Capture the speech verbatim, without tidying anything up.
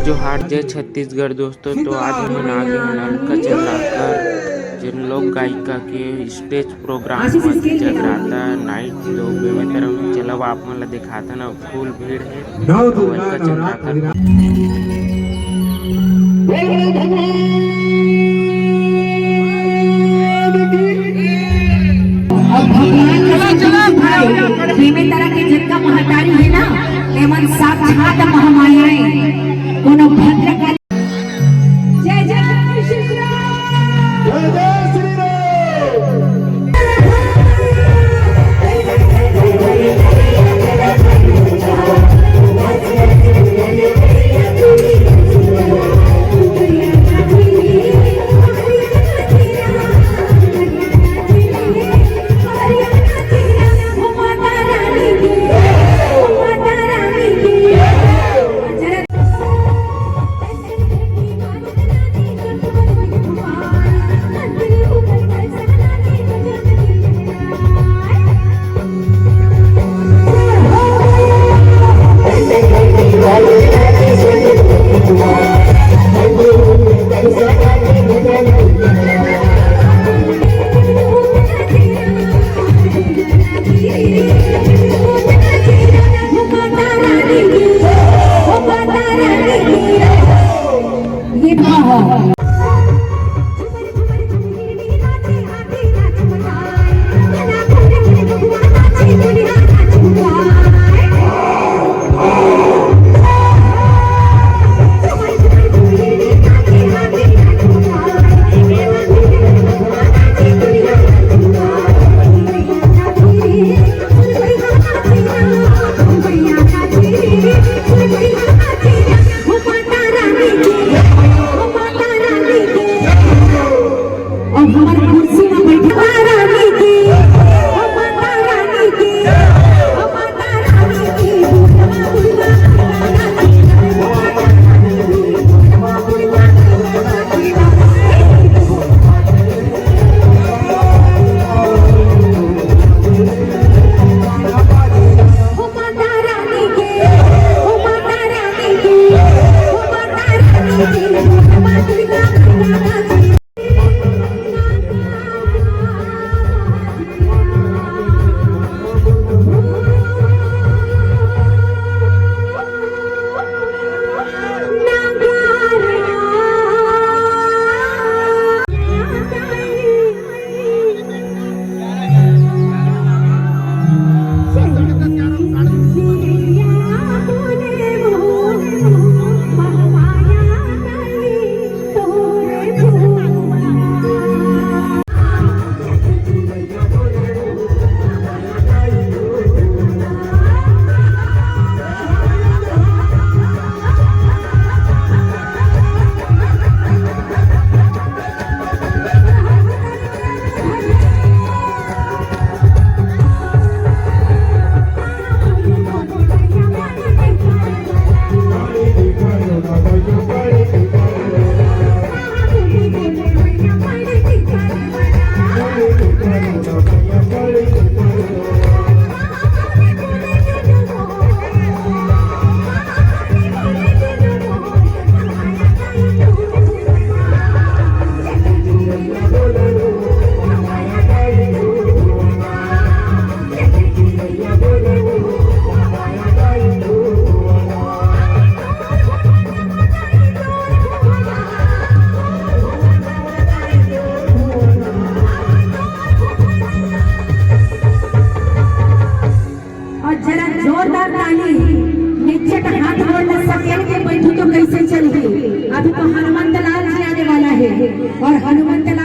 जोहार, जय छत्तीसगढ़ दोस्तों। तो आज हमन आ गे हन अलका चंद्राकर, जेन लोक गायिका के स्टेज प्रोग्राम म जगराता नाइट, तो बेमेतरा में चलब आप मन ला दिखाथन। अब फुल भीड़ हे। तो अलका चंद्राकर। अब भगवान के संतुष्ट भाई, बेमेतरा के जिनका महतारी है ना, एमन साक्षात महामाया है। कोनो भद्रकाली। जय जय श्री राम। जय जय श्री राम। अब हमारे कुर्सी में बैठा रानी की, माता रानी की, माता रानी की। और जरा जोरदार ताली, निच्चट हाथ गोड़ ल सकेल के बैठू तो कैसे चलही? अभी तो हनुमंत लाल जी आने वाला है और हनुमंत लाल